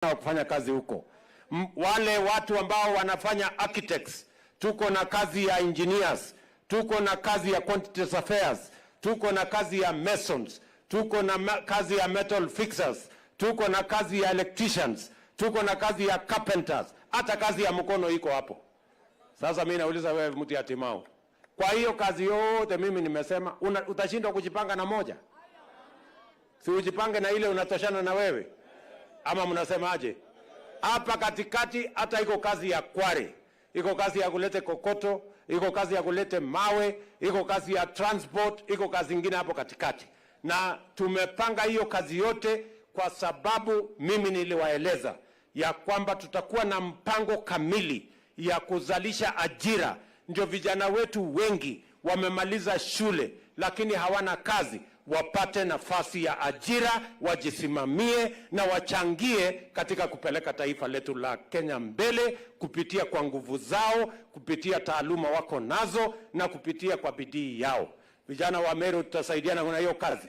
wa kufanya kazi huko. Wale watu ambao wanafanya architects, tuko na kazi ya engineers, tuko na kazi ya quantity surveyors, tuko na kazi ya masons, tuko na kazi ya metal fixers, tuko na kazi ya electricians, tuko na kazi ya carpenters, hata kazi ya mkono iko hapo. Sasa mimi nauliza wewe, mtu ya Timau, kwa hiyo kazi yote mimi nimesema, utashindwa kujipanga na moja? Si ujipange na ile unatoshana na wewe, ama mnasemaje? Hapa katikati hata iko kazi ya quarry, iko kazi ya kulete kokoto, iko kazi ya kulete mawe, iko kazi ya transport, iko kazi ingine hapo katikati, na tumepanga hiyo kazi yote kwa sababu mimi niliwaeleza ya kwamba tutakuwa na mpango kamili ya kuzalisha ajira, ndio vijana wetu wengi wamemaliza shule lakini hawana kazi wapate nafasi ya ajira, wajisimamie na wachangie katika kupeleka taifa letu la Kenya mbele kupitia kwa nguvu zao, kupitia taaluma wako nazo na kupitia kwa bidii yao. Vijana wa Meru, tutasaidiana kuna hiyo kazi,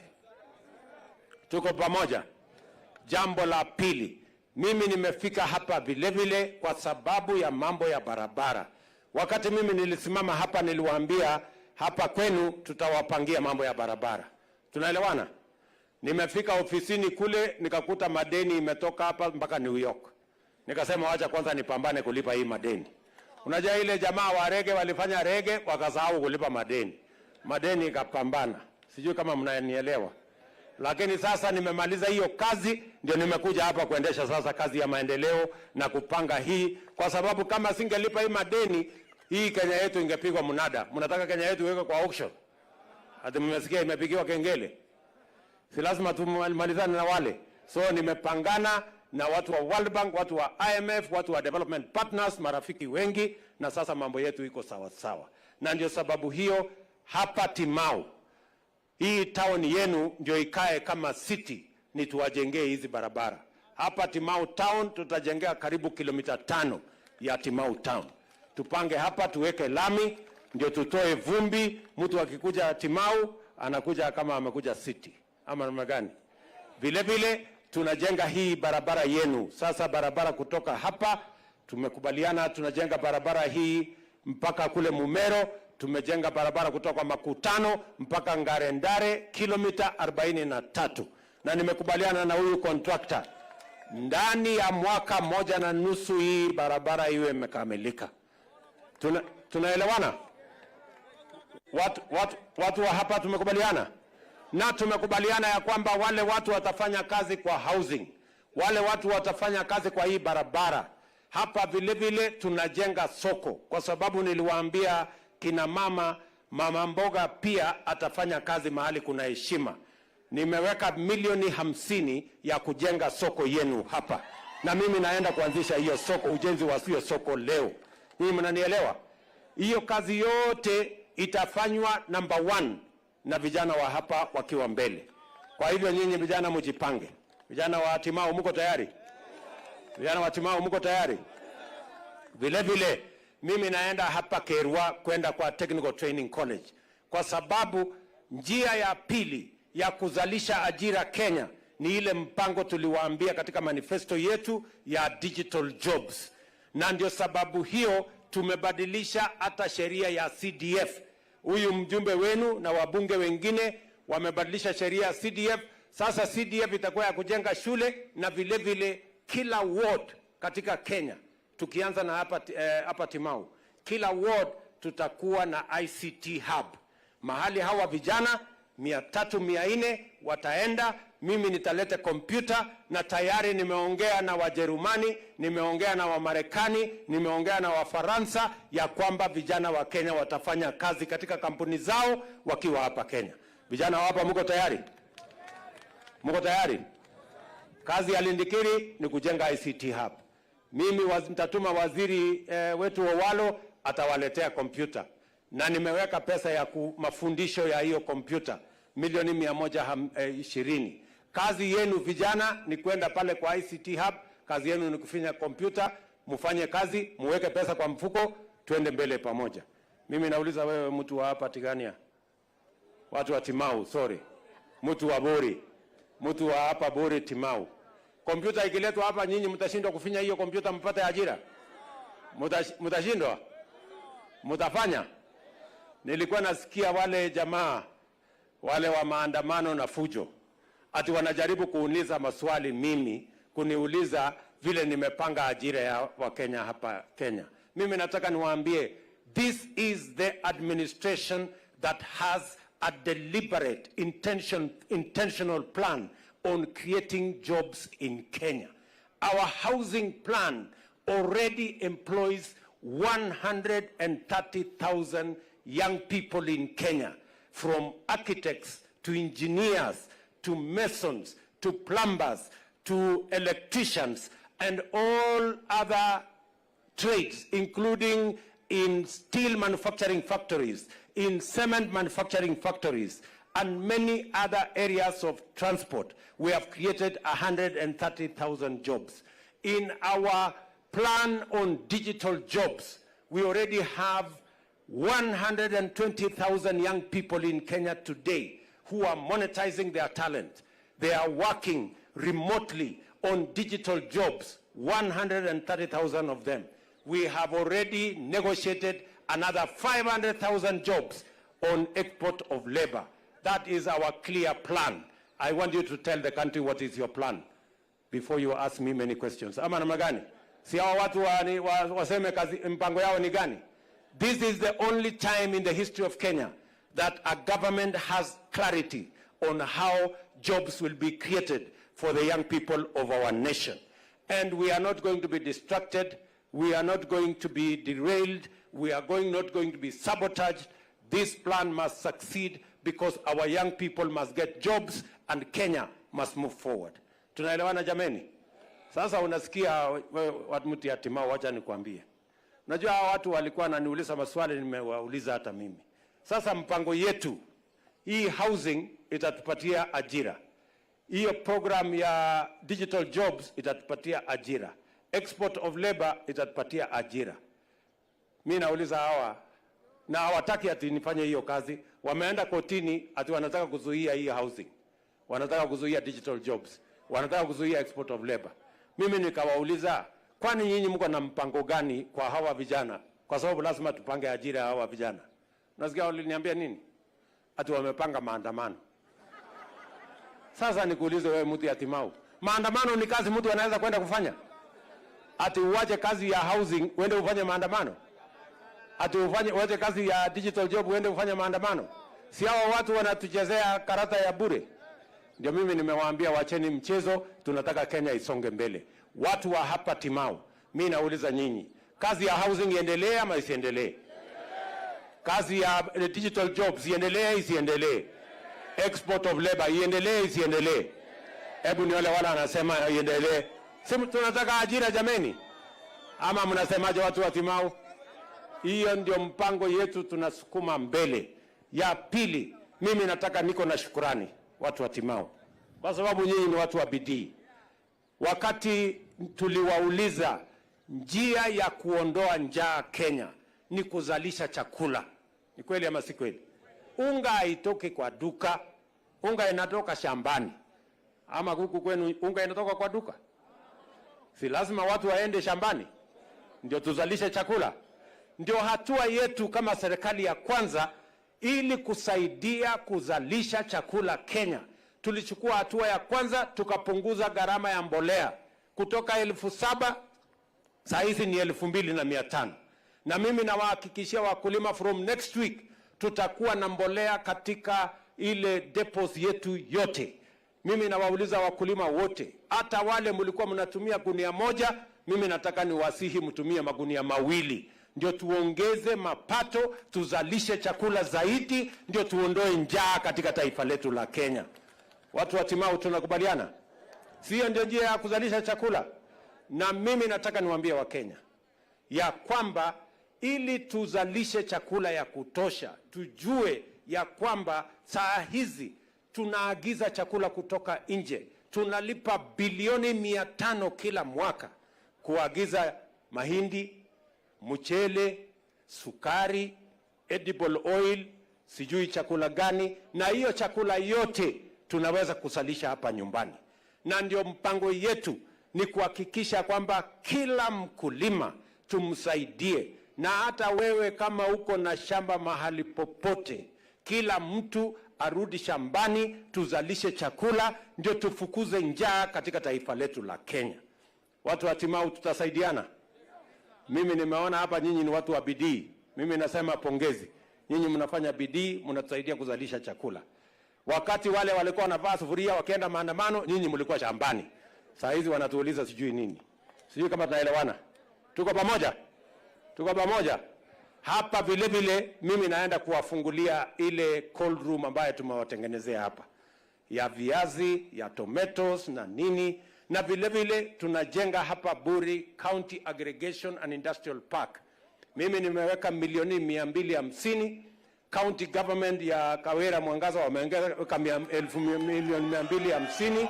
tuko pamoja. Jambo la pili, mimi nimefika hapa vile vile kwa sababu ya mambo ya barabara. Wakati mimi nilisimama hapa, niliwaambia hapa kwenu tutawapangia mambo ya barabara. Tunaelewana? Nimefika ofisini kule nikakuta madeni imetoka hapa mpaka New York. Nikasema wacha kwanza nipambane kulipa hii madeni. Unajua ile jamaa wa reggae walifanya reggae wakasahau kulipa madeni, madeni ikapambana. Sijui kama mnanielewa, lakini sasa nimemaliza hiyo kazi, ndio nimekuja hapa kuendesha sasa kazi ya maendeleo na kupanga hii, kwa sababu kama singelipa hii madeni, hii Kenya yetu ingepigwa mnada. Mnataka Kenya yetu iwekwe kwa auction? Ati mmesikia imepigiwa kengele? Si lazima tumalizane na wale. So nimepangana na watu wa World Bank, watu wa IMF, watu wa development partners, marafiki wengi, na sasa mambo yetu iko sawa sawa, na ndio sababu hiyo hapa Timau, hii town yenu ndio ikae kama city, ni tuwajengee hizi barabara hapa Timau town. Tutajengea karibu kilomita 5 ya Timau town. Tupange hapa, tuweke lami, ndio tutoe vumbi. Mtu akikuja Timau anakuja kama amekuja city, ama namna gani? Vile vile tunajenga hii barabara yenu sasa, barabara kutoka hapa tumekubaliana, tunajenga barabara hii mpaka kule Mumero. Tumejenga barabara kutoka Makutano mpaka Ngarendare kilomita 43, na nimekubaliana na huyu contractor ndani ya mwaka moja na nusu hii barabara iwe imekamilika. Tunaelewana? Watu wa hapa tumekubaliana na tumekubaliana ya kwamba wale watu watafanya kazi kwa housing, wale watu watafanya kazi kwa hii barabara hapa. Vile vile tunajenga soko, kwa sababu niliwaambia kina mama, mama mboga pia atafanya kazi mahali kuna heshima. Nimeweka milioni 50 ya kujenga soko yenu hapa, na mimi naenda kuanzisha hiyo soko, ujenzi wa hiyo soko leo. Nyinyi mnanielewa? Hiyo kazi yote itafanywa number one na vijana wa hapa wakiwa mbele. Kwa hivyo nyinyi vijana mjipange. Vijana wa Timau, mko tayari? Vijana wa Timau, mko tayari? Vile vile mimi naenda hapa Kerwa kwenda kwa Technical Training College kwa sababu njia ya pili ya kuzalisha ajira Kenya ni ile mpango tuliwaambia katika manifesto yetu ya digital jobs, na ndio sababu hiyo tumebadilisha hata sheria ya CDF. Huyu mjumbe wenu na wabunge wengine wamebadilisha sheria ya CDF. Sasa CDF itakuwa ya kujenga shule na vile vile kila ward katika Kenya, tukianza na hapa Timau, kila ward tutakuwa na ICT hub mahali hawa vijana 300, 400 wataenda. Mimi nitaleta kompyuta na tayari nimeongea na Wajerumani, nimeongea na Wamarekani, nimeongea na Wafaransa ya kwamba vijana wa Kenya watafanya kazi katika kampuni zao wakiwa hapa Kenya. Vijana wa hapa, mko tayari? Mko tayari? Kazi ya Lindikiri ni kujenga ICT hub. Mimi nitatuma waziri wetu Owalo atawaletea kompyuta na nimeweka pesa ya mafundisho ya hiyo kompyuta milioni 120. Kazi yenu vijana ni kwenda pale kwa ICT hub, kazi yenu ni kufinya kompyuta, mfanye kazi, muweke pesa kwa mfuko, tuende mbele pamoja. Mimi nauliza wewe, mtu wa hapa Tigania, watu wa Timau, sorry, mtu wa Bori, mtu wa hapa Bori Timau, Kompyuta ikiletwa hapa, nyinyi mtashindwa kufinya hiyo kompyuta mpate ajira? Mtashindwa? Mtafanya? Nilikuwa nasikia wale jamaa wale wa maandamano na fujo ati wanajaribu kuuliza maswali mimi, kuniuliza vile nimepanga ajira ya Wakenya hapa Kenya. Mimi nataka niwaambie, this is the administration that has a deliberate intentional plan on creating jobs in Kenya. Our housing plan already employs 130,000 young people in Kenya, from architects to engineers to masons to plumbers to electricians and all other trades, including in steel manufacturing factories, in cement manufacturing factories, and many other areas of transport. We have created 130,000 jobs. In our plan on digital jobs, we already have 120,000 young people in Kenya today who are monetizing their talent. They are working remotely on digital jobs, 130,000 of them. We have already negotiated another 500,000 jobs on export of labor. That is our clear plan. I want you to tell the country what is your plan before you ask me many questions. Ama namna gani? Si hawa watu waseme kazi, mpango yao ni gani? This is the only time in the history of Kenya that a government has clarity on how jobs will be created for the young people of our nation. And we are not going to be distracted. We are not going to be derailed. We are not going to be sabotaged. This plan must succeed because our young people must get jobs and Kenya must move forward. Tunaelewana, jameni? Sasa unasikia watu mtu ya Timau, wacha nikwambie. Unajua hawa watu walikuwa wananiuliza maswali, nimewauliza hata mimi. Sasa mpango yetu hii, housing itatupatia ajira, hiyo program ya digital jobs itatupatia ajira, export of labor itatupatia ajira. Mi nauliza hawa, na hawataki ati nifanye hiyo kazi. Wameenda kotini ati wanataka kuzuia hii housing, wanataka kuzuia digital jobs, wanataka kuzuia export of labor. Mimi nikawauliza, kwani nyinyi mko na mpango gani kwa hawa vijana? Kwa sababu lazima tupange ajira ya hawa vijana. Nasikia waliniambia nini? Ati wamepanga maandamano. Sasa nikuulize wewe, mtu ya Timau, maandamano ni kazi mtu anaweza kwenda kufanya? Ati uache kazi ya housing uende ufanye maandamano? Ati ufanye uache kazi ya digital job uende ufanye maandamano? Si hawa watu wanatuchezea karata ya bure? Ndio mimi nimewaambia wacheni mchezo, tunataka Kenya isonge mbele. Watu wa hapa Timau, mi nauliza nyinyi, kazi ya housing iendelee ama isiendelee? Kazi ya digital jobs iendelee, isiendelee? Export of labor iendelee, isiendelee? Hebu ni wale wanasema iendelee. Si tunataka ajira, jameni, ama mnasemaje, watu wa Timau? Hiyo ndio mpango yetu, tunasukuma mbele. Ya pili, mimi nataka, niko na shukurani watu wa Timau, kwa sababu nyinyi ni watu wa bidii. Wakati tuliwauliza njia ya kuondoa njaa Kenya ni kuzalisha chakula, ni kweli ama si kweli? Unga haitoki kwa duka, unga inatoka shambani. Ama huku kwenu unga inatoka kwa duka? Si lazima watu waende shambani ndio tuzalishe chakula? Ndio hatua yetu kama serikali ya kwanza, ili kusaidia kuzalisha chakula Kenya. Tulichukua hatua ya kwanza, tukapunguza gharama ya mbolea kutoka 7,000, saa hizi ni 2,500. Na mimi nawahakikishia wakulima, from next week tutakuwa na mbolea katika ile depots yetu yote. Mimi nawauliza wakulima wote, hata wale mlikuwa mnatumia gunia moja, mimi nataka niwasihi mtumie magunia mawili, ndio tuongeze mapato, tuzalishe chakula zaidi, ndio tuondoe njaa katika taifa letu la Kenya. Watu wa Timau, tunakubaliana? Sio ndio njia ya kuzalisha chakula? Na mimi nataka niwaambie Wakenya ya kwamba ili tuzalishe chakula ya kutosha, tujue ya kwamba saa hizi tunaagiza chakula kutoka nje, tunalipa bilioni 500 kila mwaka kuagiza mahindi, mchele, sukari, edible oil, sijui chakula gani, na hiyo chakula yote tunaweza kuzalisha hapa nyumbani. Na ndio mpango yetu ni kuhakikisha kwamba kila mkulima tumsaidie, na hata wewe kama uko na shamba mahali popote, kila mtu arudi shambani, tuzalishe chakula, ndio tufukuze njaa katika taifa letu la Kenya. Watu wa Timau, tutasaidiana. Mimi nimeona hapa nyinyi ni watu wa bidii. Mimi nasema pongezi. Nyinyi mnafanya bidii, mnatusaidia kuzalisha chakula. Wakati wale walikuwa wanavaa sufuria wakienda maandamano, nyinyi mlikuwa shambani. Saa hizi wanatuuliza sijui nini. Sijui kama tunaelewana. Tuko pamoja? Tuko pamoja? Hapa vile vile mimi naenda kuwafungulia ile cold room ambayo tumewatengenezea hapa ya viazi, ya tomatoes na nini, na vile vile tunajenga hapa Buri County Aggregation and Industrial Park. Mimi nimeweka milioni 250. County government ya Kawira Mwangaza wameweka 250,000,000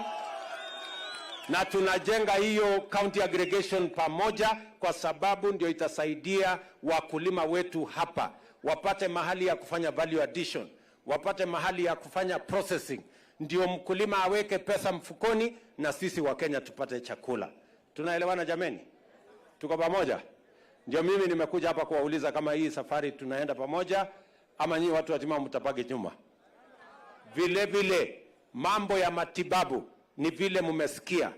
na tunajenga hiyo county aggregation pamoja, kwa sababu ndio itasaidia wakulima wetu hapa wapate mahali ya kufanya value addition, wapate mahali ya kufanya processing, ndio mkulima aweke pesa mfukoni na sisi Wakenya tupate chakula. Tunaelewana jameni? Tuko pamoja? Ndio mimi nimekuja hapa kuwauliza kama hii safari tunaenda pamoja ama nyinyi watu wa Timau mtabaki nyuma. Vile vile mambo ya matibabu ni vile mmesikia,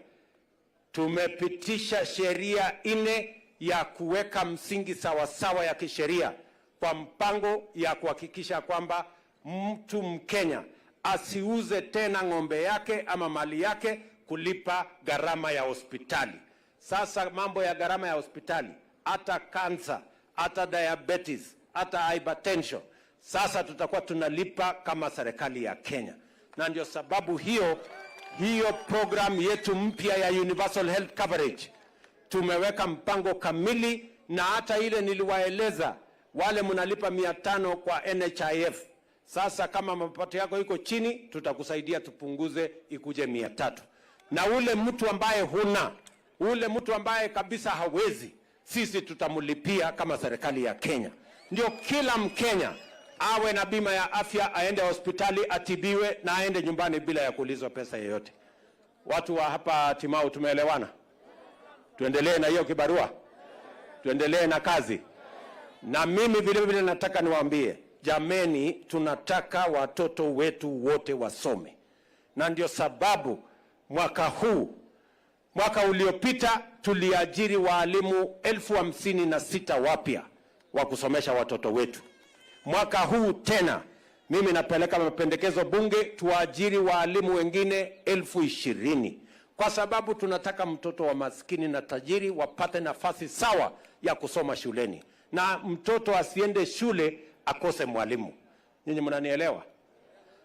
tumepitisha sheria nne ya kuweka msingi sawasawa ya kisheria kwa mpango ya kuhakikisha kwamba mtu Mkenya asiuze tena ng'ombe yake ama mali yake kulipa gharama ya hospitali. Sasa mambo ya gharama ya hospitali, hata kansa, hata diabetes, hata hypertension, sasa tutakuwa tunalipa kama serikali ya Kenya, na ndio sababu hiyo hiyo program yetu mpya ya Universal Health Coverage tumeweka mpango kamili, na hata ile niliwaeleza wale mnalipa 500 kwa NHIF. Sasa kama mapato yako iko chini, tutakusaidia tupunguze ikuje 300. Na ule mtu ambaye huna, ule mtu ambaye kabisa hawezi, sisi tutamlipia kama serikali ya Kenya. Ndio kila Mkenya awe na bima ya afya, aende hospitali atibiwe na aende nyumbani bila ya kuulizwa pesa yoyote. Watu wa hapa Timau tumeelewana? Tuendelee na hiyo kibarua, tuendelee na kazi. Na mimi vile vile nataka niwaambie jameni, tunataka watoto wetu wote wasome, na ndio sababu mwaka huu, mwaka uliopita tuliajiri waalimu 56,000 wapya wa kusomesha watoto wetu. Mwaka huu tena mimi napeleka mapendekezo bunge tuajiri waalimu wengine 20,000 kwa sababu tunataka mtoto wa maskini na tajiri wapate nafasi sawa ya kusoma shuleni, na mtoto asiende shule akose mwalimu. Nyinyi mnanielewa?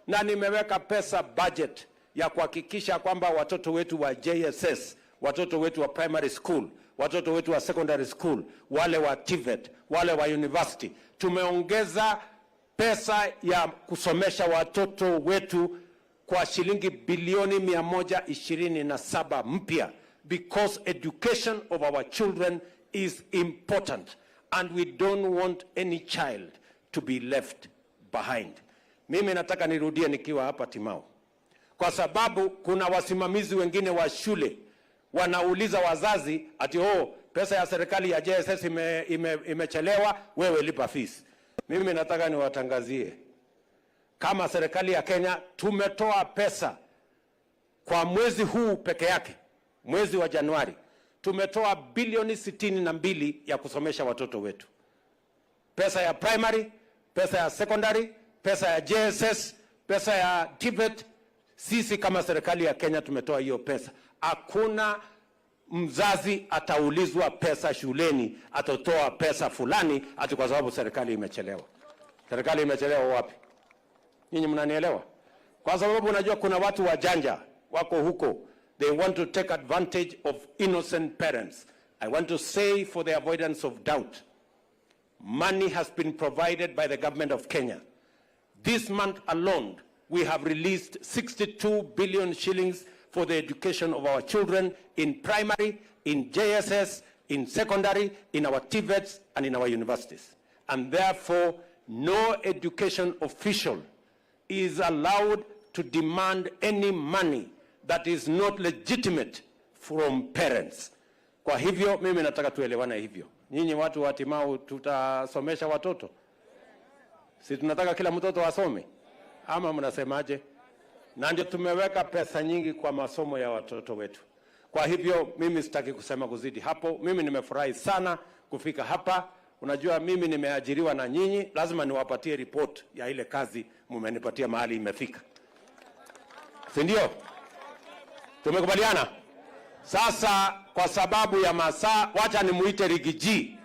Na nimeweka pesa budget ya kuhakikisha kwamba watoto wetu wa JSS, watoto wetu wa primary school, watoto wetu wa secondary school, wale wa TVET, wale wa university, tumeongeza pesa ya kusomesha watoto wetu kwa shilingi bilioni 127 mpya, because education of our children is important and we don't want any child to be left behind. Mimi nataka nirudie nikiwa hapa Timau, kwa sababu kuna wasimamizi wengine wa shule wanauliza wazazi ati, "Oh, pesa ya serikali ya JSS imechelewa, wewe lipa fees." Mimi nataka niwatangazie kama serikali ya Kenya tumetoa pesa kwa mwezi huu peke yake, mwezi wa Januari tumetoa bilioni 62 ya kusomesha watoto wetu, pesa ya primary, pesa ya secondary, pesa ya JSS, pesa ya TVET. Sisi kama serikali ya Kenya tumetoa hiyo pesa. Hakuna mzazi ataulizwa pesa shuleni, atatoa pesa fulani ati kwa sababu serikali imechelewa. Serikali imechelewa wapi? Nyinyi mnanielewa? Kwa sababu unajua kuna watu wajanja wako huko, they want to take advantage of innocent parents. I want to say, for the avoidance of doubt, money has been provided by the government of Kenya. This month alone, we have released 62 billion shillings for the education of our children in primary, in JSS, in secondary, in our TVETs, and in our universities. And therefore, no education official is allowed to demand any money that is not legitimate from parents. Kwa hivyo mimi nataka tuelewane hivyo. Nyinyi watu wa Timau, tutasomesha watoto, si tunataka kila mtoto asome, ama mnasemaje? Na ndio tumeweka pesa nyingi kwa masomo ya watoto wetu. Kwa hivyo mimi sitaki kusema kuzidi hapo. Mimi nimefurahi sana kufika hapa. Unajua, mimi nimeajiriwa na nyinyi, lazima niwapatie report ya ile kazi mumenipatia mahali imefika, si ndio? Tumekubaliana? Sasa kwa sababu ya masaa, wacha nimuite Riggy G,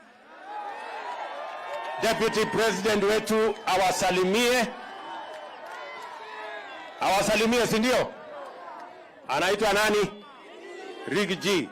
Deputy President wetu awasalimie, awasalimie, si ndio? Anaitwa nani? Riggy G.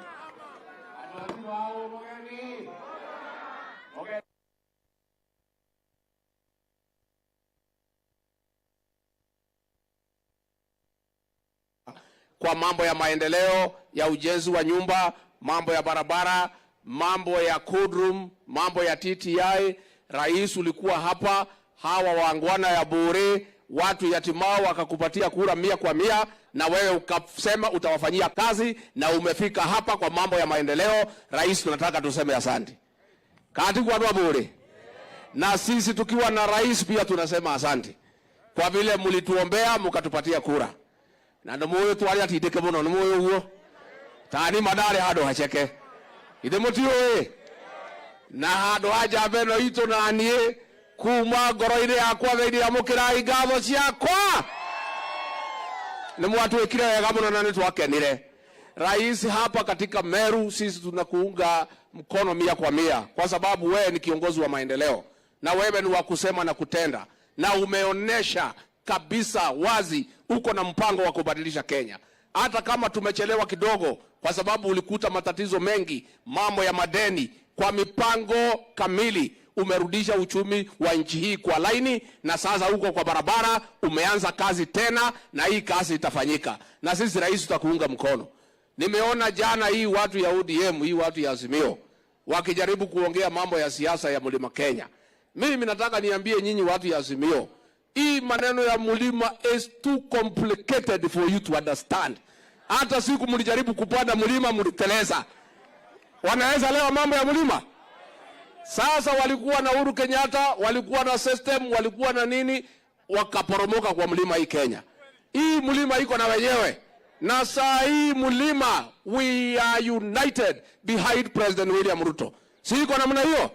Kwa mambo ya maendeleo ya ujenzi wa nyumba, mambo ya barabara, mambo ya cold room, mambo ya TTI. Rais, ulikuwa hapa, hawa waangwana ya bure, watu ya Timau wakakupatia kura 100 kwa 100, na wewe ukasema utawafanyia kazi na umefika hapa kwa mambo ya maendeleo. Rais, tunataka tuseme asante. Kati kwa bure, na sisi tukiwa na rais pia tunasema asante kwa vile mlituombea mkatupatia kura na nä må twarä atindä ke må no nä må å guo tani mandarä handå haceke ithe må tiå na handå ha njamba ä no itå na niä kuma ngoro-inä yakwa thä amå kä rai ngatho ciakwa nä mwatwä kire wega må no na nä twakenire. Rais, hapa katika Meru sisi tunakuunga mkono 100 kwa 100 kwa sababu wewe ni kiongozi wa maendeleo na wewe ni wa kusema na kutenda, na umeonesha kabisa wazi uko na mpango wa kubadilisha Kenya, hata kama tumechelewa kidogo, kwa sababu ulikuta matatizo mengi, mambo ya madeni. Kwa mipango kamili umerudisha uchumi wa nchi hii kwa laini, na sasa uko kwa barabara, umeanza kazi tena, na hii kazi itafanyika, na sisi rais tutakuunga mkono. Nimeona jana hii watu ya ODM, hii watu ya Azimio wakijaribu kuongea mambo ya siasa ya Mlima Kenya. Mimi nataka niambie nyinyi watu ya Azimio, hii maneno ya mlima is too complicated for you to understand. Hata siku mlijaribu kupanda mlima mliteleza. Wanaweza lewa mambo ya mlima? Sasa walikuwa na Uhuru Kenyatta, walikuwa na system, walikuwa na nini, wakaporomoka kwa mlima hii Kenya. Hii mlima iko na wenyewe. Na saa hii mlima, we are united behind President William Ruto. Si iko namna hiyo?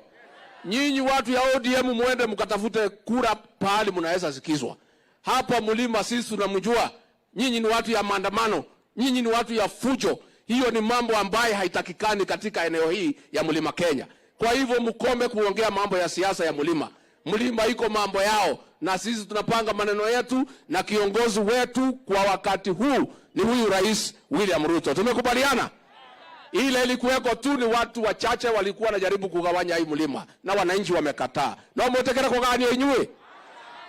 Nyinyi watu ya ODM muende mkatafute kura pahali mnaweza sikizwa. Hapa mlima sisi tunamjua. Nyinyi ni watu ya maandamano, nyinyi ni watu ya fujo. Hiyo ni mambo ambayo haitakikani katika eneo hii ya mlima Kenya. Kwa hivyo mkome kuongea mambo ya siasa ya mlima. Mlima iko mambo yao, na sisi tunapanga maneno yetu, na kiongozi wetu kwa wakati huu ni huyu Rais William Ruto. Tumekubaliana? Ile ilikuweko tu ni watu wachache walikuwa wanajaribu kugawanya hii mlima na wananchi wamekataa. No mwetekere kugawanya inyue.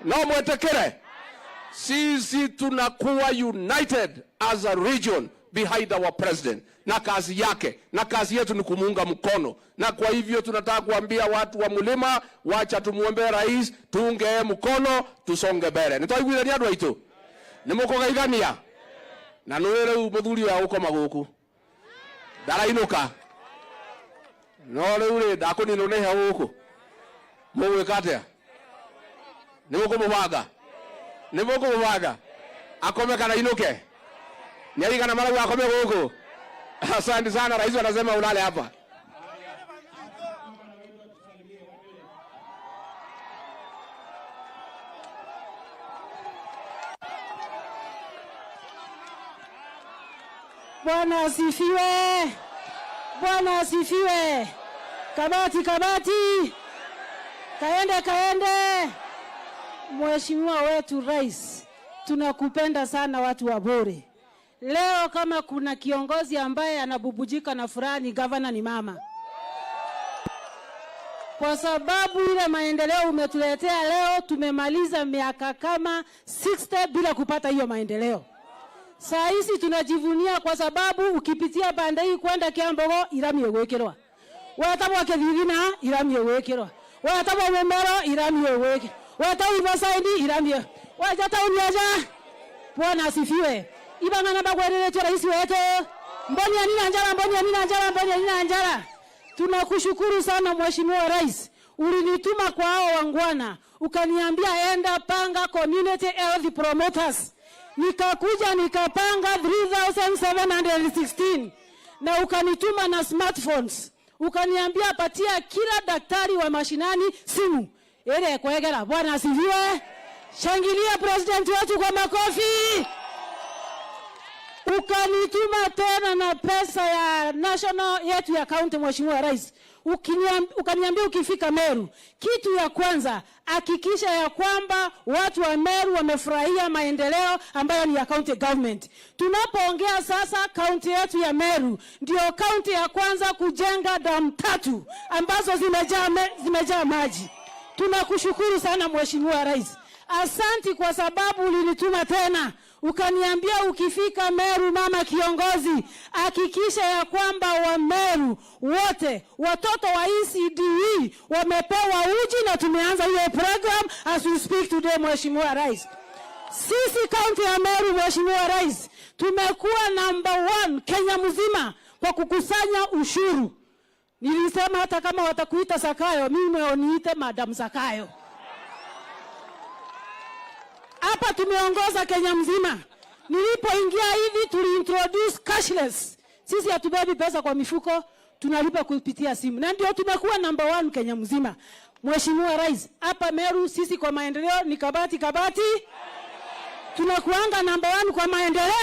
No mwetekere. Sisi tunakuwa united as a region behind our president na kazi yake, na kazi yetu ni kumuunga mkono. Na kwa hivyo tunataka kuambia watu wa mlima, wacha tumuombe rais, tuunge mkono, tusonge mbele. Nitwaiguithania andu aitu nimukugeithania na nä rä u må thuri wa gå koma gå kå ndarainuka no rä u rä ndakå ninwo nä heho gå kå må gwä ka atä a nä må kå må banga nä må kå må banga akome kana inuke nä arigana marauga akome gå kå. Asante sana rais, anasema ulale hapa. Bwana asifiwe. Bwana asifiwe. Kabati, kabati, kaende, kaende. Mheshimiwa wetu Rais, tunakupenda sana watu wa Bore. Leo kama kuna kiongozi ambaye anabubujika na furaha ni gavana, ni mama, kwa sababu ile maendeleo umetuletea leo, tumemaliza miaka kama 60 bila kupata hiyo maendeleo. Saa hizi tunajivunia kwa sababu ukipitia pande hii kwenda Kiambogo irami egwikirwa, wetabwa Kithithina irami egwikirwa, wetabwa Mumero irami egwikirwa, weta Riverside irami, waja tauni aja. Bwana asifiwe. Ibang'ana bagwereretwe rais wetu. Mboni anina njala, mboni anina njala, mboni anina njala. Tunakushukuru sana, Mheshimiwa Rais. Ulinituma kwa hao wangwana, ukaniambia enda panga community health promoters. Nikakuja nikapanga 3716 na ukanituma na smartphones. Ukaniambia patia kila daktari wa mashinani simu. Ile kwegera. Bwana asifiwe. Shangilia president wetu kwa makofi. Ukanituma tena na pesa ya national yetu ya county, Mheshimiwa Rais. Ukaniambia ukifika Meru, kitu ya kwanza hakikisha ya kwamba watu wa Meru wamefurahia maendeleo ambayo ni ya county government. Tunapoongea sasa, county yetu ya Meru ndio county ya kwanza kujenga damu tatu ambazo zimejaa maji. Tunakushukuru sana, Mheshimiwa Rais. Asanti kwa sababu ulinituma tena ukaniambia ukifika Meru, mama kiongozi, hakikisha ya kwamba wa Meru wote watoto wa ECDE wamepewa uji, na tumeanza hiyo program as we speak today, Mheshimiwa Rais. Sisi kaunti ya Meru, Mheshimiwa Rais, tumekuwa number one Kenya mzima kwa kukusanya ushuru. Nilisema hata kama watakuita Sakayo, mimi waniite Madam Sakayo. Hapa tumeongoza Kenya mzima. Nilipoingia hivi tuliintroduce cashless. Sisi hatubebi pesa kwa mifuko, tunalipa kupitia simu. Na ndio tumekuwa number one Kenya mzima. Mheshimiwa Rais, hapa Meru sisi kwa maendeleo ni kabati kabati. Tunakuanga number one kwa maendeleo.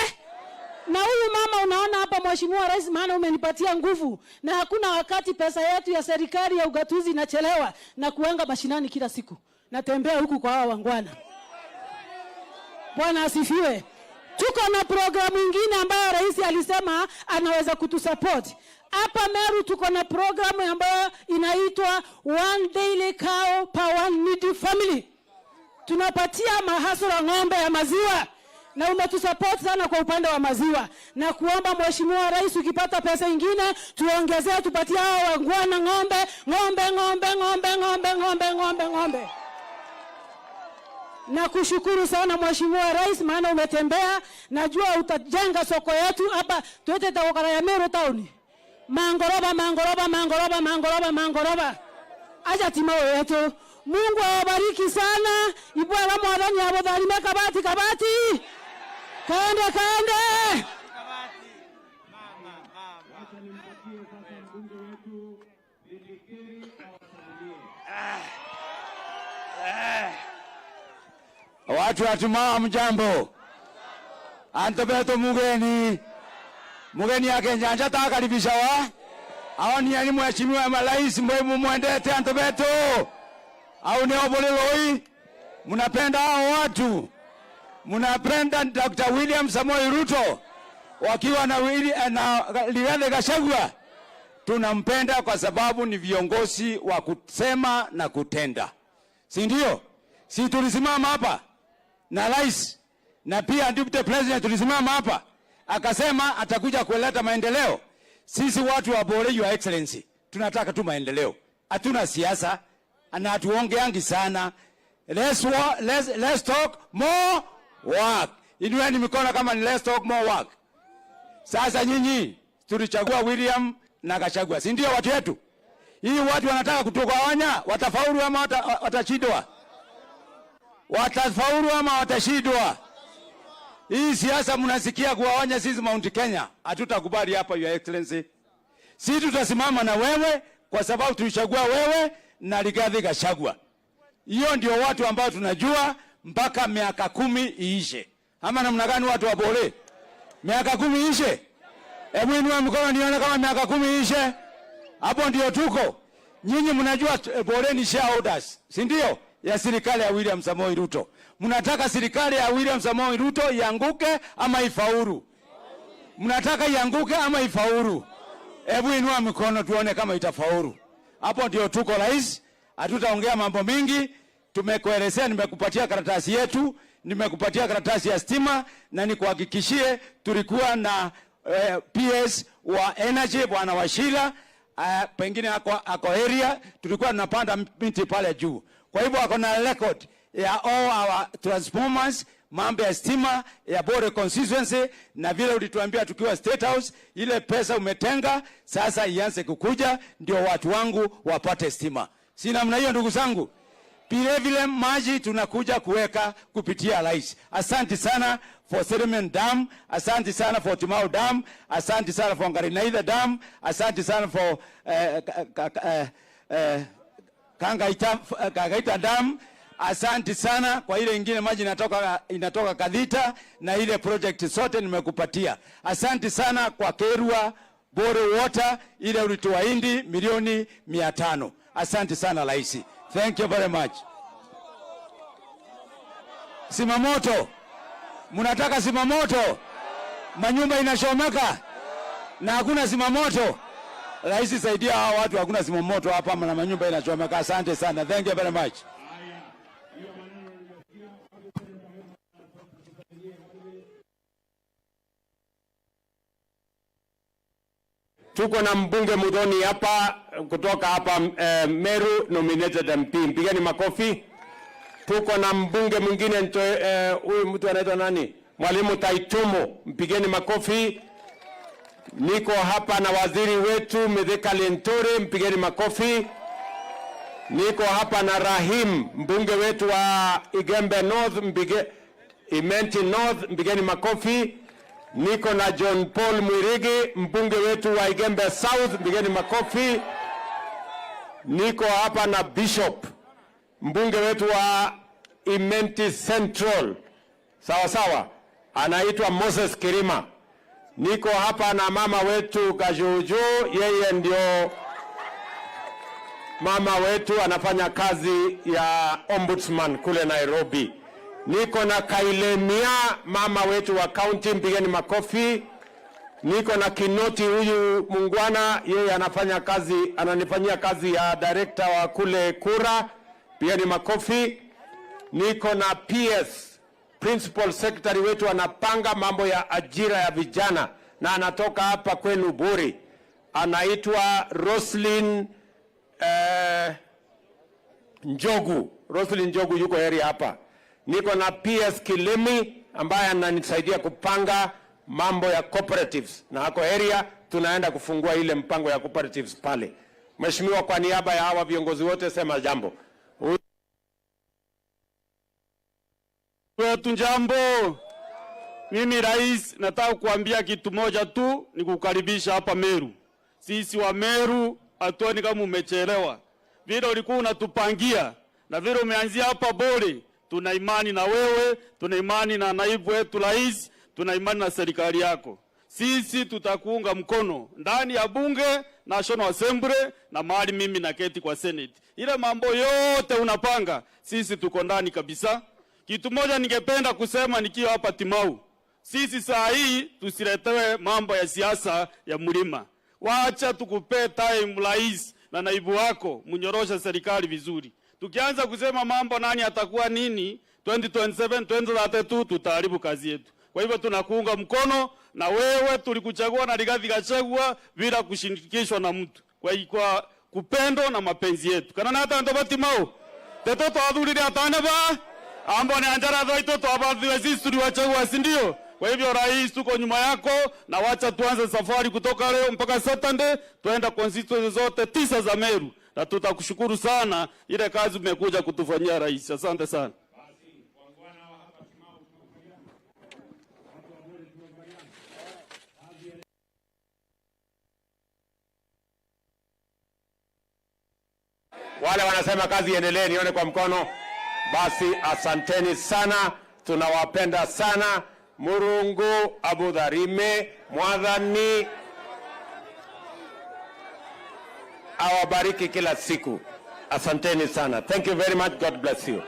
Na huyu mama unaona hapa, Mheshimiwa Rais, maana umenipatia nguvu, na hakuna wakati pesa yetu ya serikali ya ugatuzi inachelewa, na kuanga mashinani kila siku. Natembea huku kwa hawa wangwana. Bwana asifiwe. Tuko na programu ingine ambayo rais alisema anaweza kutusupport. Hapa Meru tuko na programu ambayo inaitwa One Daily Cow per One Needy Family. Tunapatia mahasura ng'ombe ya maziwa na umetusupport sana kwa upande wa maziwa, na kuomba, Mheshimiwa Rais, ukipata pesa ingine tuongezee, tupatie hao wangwana ng'ombe, ng'ombe, ng'ombe, ng'ombe, ng'ombe, ng'ombe, ng'ombe, ng'ombe. Na kushukuru sana, Mheshimiwa Rais, maana umetembea, najua utajenga soko yetu hapa twete tawakara ya Meru town. Mangoroba, mangoroba, mangoroba, mangoroba, mangoroba. Acha timao yetu. Mungu awabariki sana. Ibwara mwathani abotharime. Kabati kabati. Kaende kaende. Wacha nimpatie sasa mbunge wetu Lindikiri awasalimie. Watu wa Tumaa, mjambo. Antobeto mugeni. Mugeni yake njanja takaribisha wa. Aoni ni mheshimiwa marais mwe mumwendete Antobeto. Au ni oboleloi? Mnapenda hao watu. Mnapenda Dr. William Samoei Ruto wakiwa na Rigathi Gachagua. Tunampenda kwa sababu ni viongozi wa kusema na kutenda, si ndio? Si tulisimama hapa na rais na pia deputy president, tulisimama hapa akasema atakuja kuleta maendeleo. Sisi watu wa Bore, Your Excellency, tunataka tu maendeleo, hatuna siasa na hatuongeangi sana. Let's talk more work. Inueni mikono kama ni let's talk more work. Sasa nyinyi tulichagua William na Gachagua, si ndio watu wetu? Hii watu wanataka kutugawanya, watafaulu ama watashindwa? Watafaulu ama watashindwa? Hii siasa mnasikia kugawanya sisi Mount Kenya, hatutakubali hapa, Your Excellency. Sisi tutasimama na wewe kwa sababu tulichagua wewe na Rigathi Gachagua. Hiyo ndio watu ambao tunajua mpaka miaka 10 iishe. Ama namna gani, watu wa Bore? Miaka 10 iishe? Hebu inua mkono nione kama miaka 10 iishe. Hapo ndio tuko. Nyinyi mnajua Bore ni shareholders, si ndio? Ya serikali ya William Samoei Ruto. Mnataka serikali ya William Samoei Ruto ianguke ama ifaulu? Mnataka ianguke ama ifaulu? Hebu inua mikono tuone kama itafaulu. Hapo ndio tuko, rais. Hatutaongea mambo mingi. Tumekuelezea, nimekupatia karatasi yetu, nimekupatia karatasi ya stima, na nikuhakikishie tulikuwa na PS wa energy Bwana Wachira, pengine ako area, tulikuwa tunapanda miti pale juu. Kwa hivyo ako na record ya all our transformers. Mambo ya stima ya Bore constituency, na vile ulituambia tukiwa State House, ile pesa umetenga sasa ianze kukuja, ndio watu wangu wapate stima. Si namna hiyo, ndugu zangu? Vile vile maji tunakuja kuweka kupitia rais. Asante sana for Sediment Dam, asante sana for Timau Dam, asante sana for Ngarinaitha Dam, asante sana for Kangaita Dam. Asante sana kwa ile ingine maji inatoka Kadhita na ile project zote nimekupatia. Asante sana kwa Kerwa Bore Water ile ulituahidi milioni 500. Asante sana rais. Thank you very much. Simamoto, mnataka simamoto? Manyumba inachomeka na hakuna simamoto. Rais, saidia hawa watu, hakuna simamoto hapa na manyumba inachomeka. Asante sana. Thank you very much. Tuko na mbunge Muthoni hapa kutoka hapa Meru, nominated MP. Mpigeni makofi. Tuko na mbunge mwingine huyu mtu anaitwa nani? Mwalimu Taitumo, mpigeni makofi. Niko hapa na waziri wetu Mithika Linturi, mpigeni makofi. Niko hapa na Rahim, mbunge wetu wa Igembe North, Imenti North, mpigeni makofi. Niko na John Paul Mwirigi, mbunge wetu wa Igembe South, mpigeni makofi. Niko hapa na Bishop, mbunge wetu wa Imenti Central, sawa sawa, anaitwa Moses Kirima. Niko hapa na mama wetu Kajuju, yeye ndio mama wetu anafanya kazi ya ombudsman kule Nairobi. Niko na Kailemia, mama wetu wa county, mpigeni makofi. Niko na Kinoti, huyu mungwana, yeye anafanya kazi, ananifanyia kazi ya director wa kule Kura, pigeni makofi. Niko na PS, principal secretary wetu, anapanga mambo ya ajira ya vijana na anatoka hapa kwenu Buri, anaitwa Roslyn Njogu. Roslyn Njogu yuko heri hapa. Niko na PS Kilemi ambaye ananisaidia kupanga mambo ya cooperatives na ako area, tunaenda kufungua ile mpango ya cooperatives pale. Mheshimiwa, kwa niaba ya hawa viongozi wote sema jambo. Wetu jambo. Mimi rais, nataka kuambia kitu moja tu, ni kukaribisha hapa Meru. Sisi wa Meru hatuoni kama umechelewa. Vile ulikuwa unatupangia na vile umeanzia hapa Bore, tuna imani na wewe, tuna imani na naibu wetu rais, tuna imani na serikali yako. Sisi tutakuunga mkono ndani ya bunge, National Assembly na mahali mimi naketi kwa Senate. Ile mambo yote unapanga, sisi tuko ndani kabisa. Kitu moja ningependa kusema nikiwa hapa Timau, sisi saa hii tusiletewe mambo ya siasa ya mlima. Wacha tukupee time rais na naibu wako mnyoroshe serikali vizuri. Tukianza kusema mambo nani atakuwa nini 2027 2032 tutaharibu kazi yetu. Kwa hivyo tunakuunga mkono na wewe tulikuchagua na Rigathi Gachagua bila kushirikishwa na mtu. Kwa kupendo na mapenzi yetu. Kana nata ndo Timau. Teto twathurire atana ba ambo ni anjara twaito twabathiwe sisi tuliwachagua, si ndio? Kwa hivyo rais, tuko nyuma yako na wacha tuanze safari kutoka leo mpaka Saturday, tuenda constituency zote 9 za Meru, na tutakushukuru sana ile kazi umekuja kutufanyia rais. Asante sana. Wale wanasema kazi iendelee, nione kwa mkono. Basi asanteni sana, tunawapenda sana. Murungu abudharime, mwadhani awabariki kila siku. Asanteni sana. Thank you very much. God bless you.